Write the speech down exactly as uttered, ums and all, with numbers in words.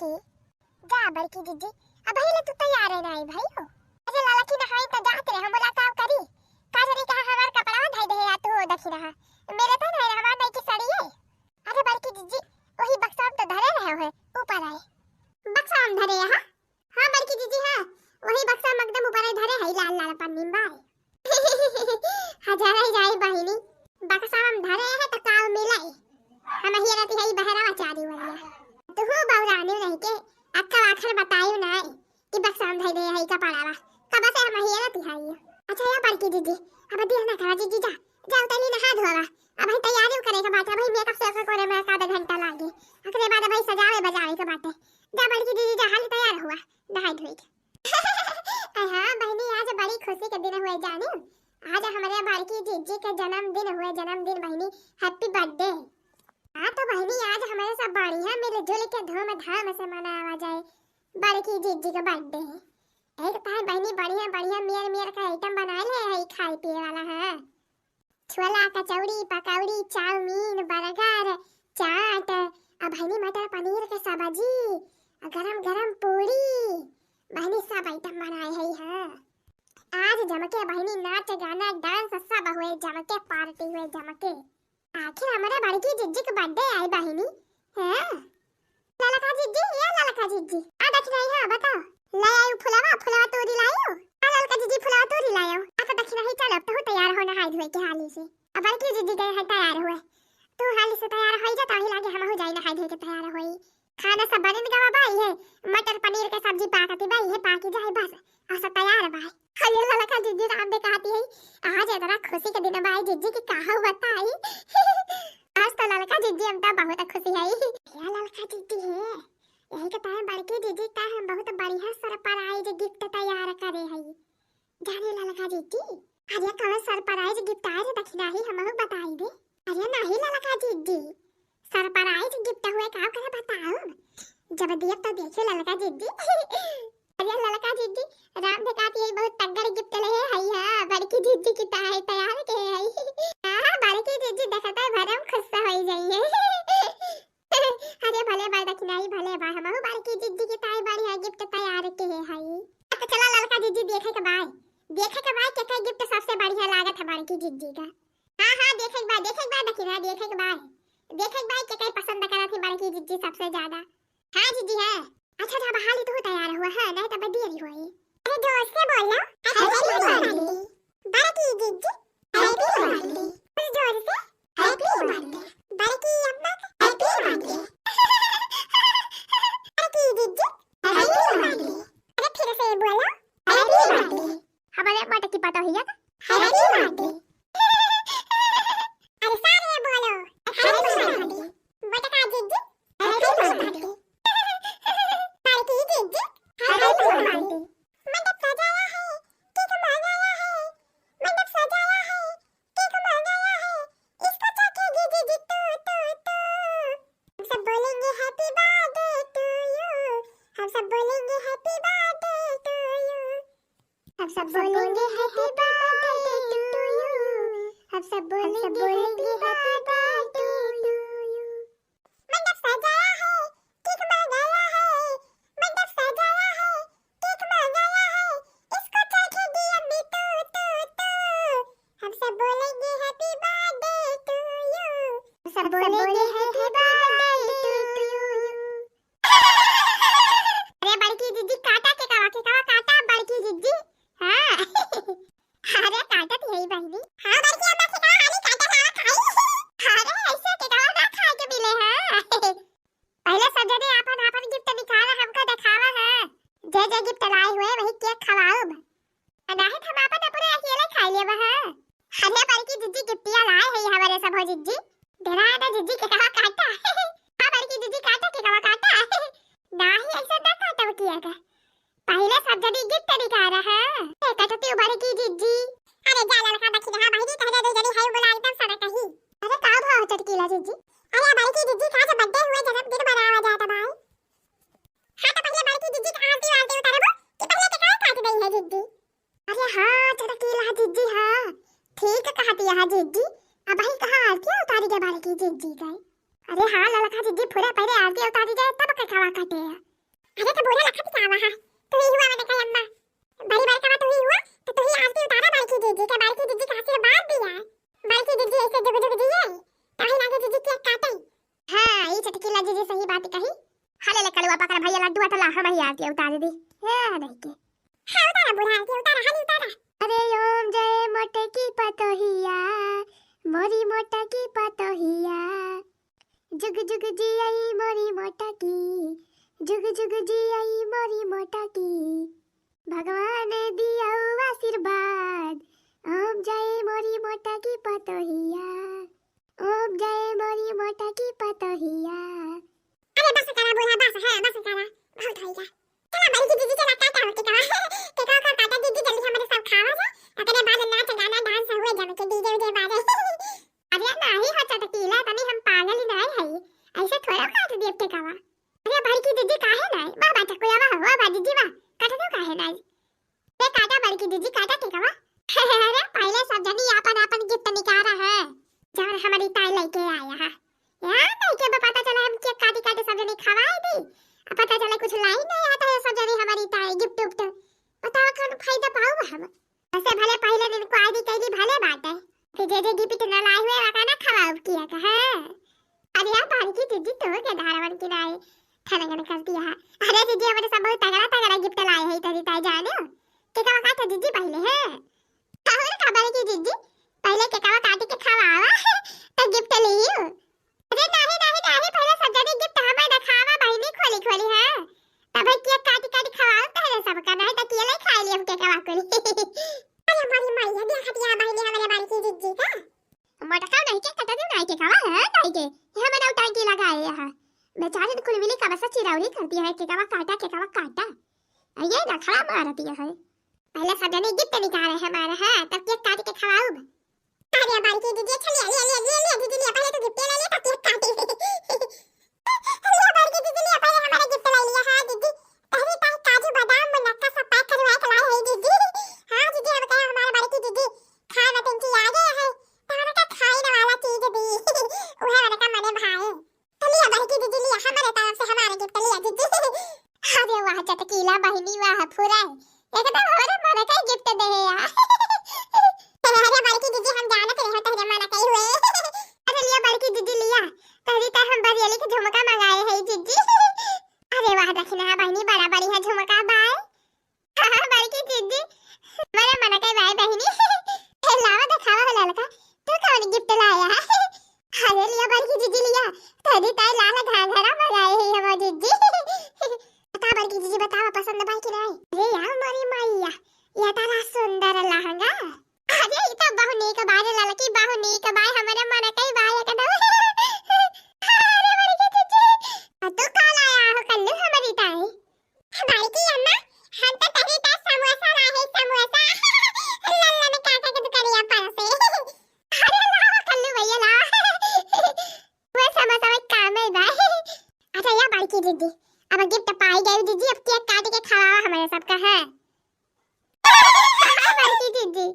जा बड़की जिज्जी, अबही ले तू तैयार है नाई भइयो। अरे ललकी नहाई त जात रहे, हम बोला का करी? का जनी कहा हमार कपड़ा धइ दे है, तू देखी रहा। मेरे तो नहीं, हमार नहीं की सड़ी है। अरे बड़की जिज्जी, वही बक्सा में तो धरे रहे हो, ऊपर आए। बक्सा में धरे है, हाँ? हाँ बड़की जिज्जी, हाँ। वही बक्सा में एकदम ऊपर आए धरे है, लाल लाल पन्नी में बाए। हजारा ही जाई बहिनी, बक्सा में धरे है तो काव मिलाई। हम ही रहती है बहरावा चारी वाला। तू हो बौरानी रह के, अक्का आखिर बतायू ना कि बक्सा में धरे है कपड़ावा। कब से हम ही रहती है। अच्छा या बड़की जिज्जी, अब देर ना करा जिज्जी, जा, जा उतनी नहा धोवा। अब ही तैयारी करे के बाटे, अब ही मेकअप से करे में आधा घंटा लागे। ओकरे बाद अब ही सजावे बजावे के बाटे। जा बड़की जिज्जी, जा हाली तैयार हुआ, नहाई धोई के। अरे हाँ बहिनी, आज बड़ी खुशी के दिन हुए जानी। आज हमरे बड़की जिज्जी के जन्मदिन हुए, जन्मदिन बहिनी, happy birthday। हाँ तो बहिनी, आज हमरे सब बढ़िया मिलजुल के धूमधाम से मनावा जाए बड़की जिज्जी के birthday। एक तो है बहिनी बढ़िया बढ़िया मेर मेर का item बनाए ले है खाए पिए वाला है। छोला, कचौड़ी, पकौड़ी, चाउमीन, बर्गर, चाट, आ बहिनी मटर पनीर के सब्जी, आ गरम गरम पूरी, बहिनी सब item बनाए है, हाँ। आज जमके बहिनी नाच गाना dance सब हुए जमके, party हुए जमके। आखिर हमारे बड़की जिज्जी के birthday आई बहिनी, हैं? ललका जिज्जी, ए ललका जिज्जी, आ दखिनही, हाँ, बताओ। ले आयु फुलवा, फुलवा तोरी लायो। आ ललका जिज्जी, फुलवा तोरी लायो। आ तो दखिनही, चलो, अब तहु तैयार हो नहाई धोई के हाली से। अब बड़की जिज्जी गए हैं तैयार हुए। तू हाली से तैयार होई जा, ताही लागे हमहू जाई नहाई धोई के तैयार होई। खाना सब बनिन गवा बा, इहे मटर पनीर के सब्जी पाकती बा, इहे पाकी जाए बस। आ सब तैयार बा। अरे ललका जिज्जी राम दे कहती है, आज इतना खुशी के दिन बा जिज्जी की कहा बताई। आज तो ललका जिज्जी हम तो बहुत खुशी है। या ललका जिज्जी है, यही के ताहे बड़की जिज्जी का हम बहुत बढ़िया surprise gift तैयार करे है। जाने ललका जिज्जी, अरे कवन surprise gift आए रे दखिनही, हमहू बताई दे। अरे नहीं ललका जिज्जी, surprise gift हुए का करे बताओ। जब दिया तो देखे ललका जिज्जी। अरे ललका जिज्जी, राम दे कहती है बहुत तगड़ gift ले है, हाँ, बड़की जिज्जी की ताहे तैयार के है। हाँ, बड़की जिज्जी देखते भरम खुश होई जाइए। अरे भले बा दखिनही, भले बा, हमहू बड़की जिज्जी की ताई बढ़िया gift तैयार के है हई। अब तो चला ललका जिज्जी देखे के बाय, देखे के बाय के के gift सबसे बढ़िया लागत है बड़की जिज्जी का। हाँ, हाँ, देखे के बाय, देखे के बाय दखिनही, देखे के बाय, देखे के बाय के के पसंद करत है बड़की जिज्जी सबसे ज्यादा। हाँ जिज्जी, हाँ। अच्छा, जब हाली तू तैयार हुआ है, नहीं तब देरी होई। अरे जोर से बोलो, happy birthday। बड़की जिज्जी, happy birthday। कुछ जोर से, happy birthday। बड़की अम्मा, happy birthday। बड़की जिज्जी, happy birthday। अरे फिर से बोलो, happy birthday। हमारे अम्मा की पता हुई है? Happy birthday। अरे सारे बोलो, happy birthday। बड़का जिज्जी, happy birthday। बड़की जिज्जी, happy birthday। मंडप सजाया है, cake मंगाया है, मंडप सजाया है, cake मंगाया है, इसको चाखेगी जिज्जी तू, तू, तू। हम सब बोलेंगे happy birthday to you, हम सब बोलेंगे happy birthday to you। हम सब बोलेंगे happy birthday to you। हम सब बोलेंगे happy birthday to you। मंडप सजाया है, cake मंगाया है, मंडप सजाया है, cake मंगाया है, इसको चाखेगी अम्मी तू, तू, तू। हम सब बोलेंगे happy birthday to you। हम सब बोलेंगे happy birthday to you। अरे बड़की जिज्जी काटा cake वा, cake वा काटा बड़की जिज्जी। हाँ। अरे काटत है बहिनी। हाँ बड़की अम्मा cake वा हाली काटा ला खाई। अरे ऐसे cake वा ना खाए के मिले है। पहले सब जने आपन आपन gift निकाला हमका देखावा है। जे जे gift लाए हुए वही cake खवाउब। नाही त हम आपन अपने अकेले खाई लेब है। अरे बड़की जिज्जी gift या लाए है हमारे सब हो जिज्जी। डरा ना जिज्जी cake वा काटा। हाँ बड़की जिज्जी काटा cake वा काटा। नाही ऐसा ना काटा cake। पहले सब जने gift निकाला है। ए कटती बड़की जिज्जी। अरे जा ललका दखिनहा बहिनी, तहरे दो जने है बोला एकदम सना कही। अरे का भाव चटकीला जिज्जी? अरे बड़की जिज्जी का आज birthday हुए, जन्मदिन मनावा जात बाय। हाँ तो पहले बड़की जिज्जी का आरती वारती उतारबो कि पहले cake काट दई है जिज्जी? अरे हाँ चटकीला जिज्जी, हाँ ठीक कहती है जिज्जी। अबही कहाँ आरती उतारी के बड़की जिज्जी गए। अरे हाँ ललका जिज्जी, पूरा पहले आरती उतारी जाए तब cake वा काटे। अरे तो बूढ़ा लखत का आवा है, तू ही हुआ बने का अम्मा। बड़ी बड़का बा तू ही हुआ, तो तू ही आरती उतारा बड़की जीजी के, बड़की जीजी का आशीर्वाद दिया। बड़की जीजी ऐसे जुग जुग जिए, तभी लागे जीजी केक काटे। हाँ, ई चटकीला जीजी सही बात कही। हले ले कलुआ पकड़ भैया लड्डू अटला, हम ही आरती उतार दी। हे नहीं के। हाँ, उतारा बूढ़ा आरती उतारा, हाली उतारा। अरे ओम जय मोटकी पतोहिया, मोरी मोटकी पतोहिया। जुग जुग जियई मोरी मोटकी, जुग जुग जियई मोरी मोटकी। भगवान दियौ आशीर्वाद, ओम जय मोरी मोटकी पतोहिया, ओम जय मोरी मोटकी पतोहिया। अरे बस करा बूढ़ा, बस, हाँ, बस करा, बहुत होइगा। चला बड़की जीजी चला काटा हो केकवा, केकवा का काटा जीजी, जल्दी हमरे सब खावा जा, ओकरे बाद नाच गाना डांस हुए जम के डीजे उजे बाजे। अरे नाही हो चटकीला, तनी हम पागल ही नाही हई, ऐसे थोड़ा काट देब केकवा। अरे बड़की जीजी काहे नाही, वाह बा चकुया वाह, वाह बा जीजी वाह, काट दो काहे नाही। ए काटा बड़की जीजी, काटा केकवा। अरे पहिले सब जनी आपन आपन गिफ्ट निकारा है, जवन हमरी ताई लइके आया है। यार नहीं के बा पता चला हम केक काटी काटी सब जनी खवाए दी, अब पता चला कुछ लाई नहीं आता है सब जनी हमरी ताई गिफ्ट उफ्ट। बतावा कौन फायदा पाऊ हम? वैसे भले पहिले दिन को आदि कैदी भले बाटे, फिर जे जे गिफ्ट न लाई हुए वका ना खवाऊ किया का है। अरे यार बड़की जीजी तो के धारवन की नाई थनगन कर दिया है। अरे जीजी हमरे सब बहुत तगड़ा तगड़ा गिफ्ट लाए है तरी ताई जाने। केकवा काटा जीजी पहिले है। और का बड़की जीजी, पहिले केकवा काटी के खवावा, तो गिफ्ट लियो। अरे नाही नाही नाही, पहिले सब जने गिफ्ट हमें देखावा बहिनी खोली खोली, हाँ। तब केक काटी काटी खवाओ तहरे सबका, नहीं तो अकेले खाई ली हम केकवा खोली। अरे हमारी माई है, देखा दिया बहिनी हमरे बड़की जीजी का। मोटका नहीं के कटा दे, नहीं केकवा है, नहीं के। ये हमें ना टांकी लगाए यहाँ। बेचारी कुल मिली का बस चिरौरी कर दिया है, केकवा काटा, केकवा काटा। ये नखरा मार दिया है। पहिले सब जने गिफ्ट निकारे हमारे, हाँ, तब केक काट के खवाऊब। अरे बड़की जीजी, अच्छा ले, ले, ले, ले, ले, जीजी ले, पहिले तो गिफ्ट ले ले, तब केक काटी। ले बड़की जीजी ले, पहिले हमारा गिफ्ट ले लिया, हाँ जीजी। तहरी ताई काजू बादाम मुनक्का सब पैक करवा के लाए है जीजी। हाँ जीजी, अब कहे हमारे बड़की जीजी खाए में पिंकी आ गए है, तो हमें का खाए वाला चीज दी। उहे वाला का मने भाई। तो लिया बड़की जीजी, लिया, हमारे तरफ से हमारे गिफ्ट लिया जीजी। अरे वाह चटकीला बहिनी वाह, फुरा है एकदम, हमारे मन का गिफ्ट दे है यार। अरे बड़की जीजी, हम जानत रहे तहरे मन का ही हुए। अरे लिया बड़की जीजी लिया, तहरी ताई हम बरियली के झुमका मंगाए है जीजी। अरे वाह दखिना बहिनी, बड़ा बढ़िया झुमका बाय। हाँ, बड़की जीजी, मेरे मन के बाय बहिनी। हे लावा देखावा हो ललका, तू कौन गिफ्ट लाया? अरे लिया बड़की जीजी लिया, तहरी ताई लाल घाघरा मंगाए है वो जीजी। बता बड़की जीजी, बतावा पसंद बाय कि नहीं? अरे यार मोरी मैया, ये तारा सुंदर लहंगा। अरे ई तो बहु नीक बाय रे ललकी, बहु नीक बाय, हमरे मन के बाय एकदम। अरे बड़की जीजी, आ तू का लाया हो कल्लू हमरी ताई? बड़की अम्मा, हम तो तहरी ताई समोसा लाए, समोसा। लल्लन काका के दुकानिया पर से। अरे लावा कल्लू भैया लावा। वो समोसा में काम है भाई। अच्छा या बड़की जीजी, अब गिफ्ट पाई गई जीजी, अब केक काट के खवावा हमारे सबका है। बड़की जीजी,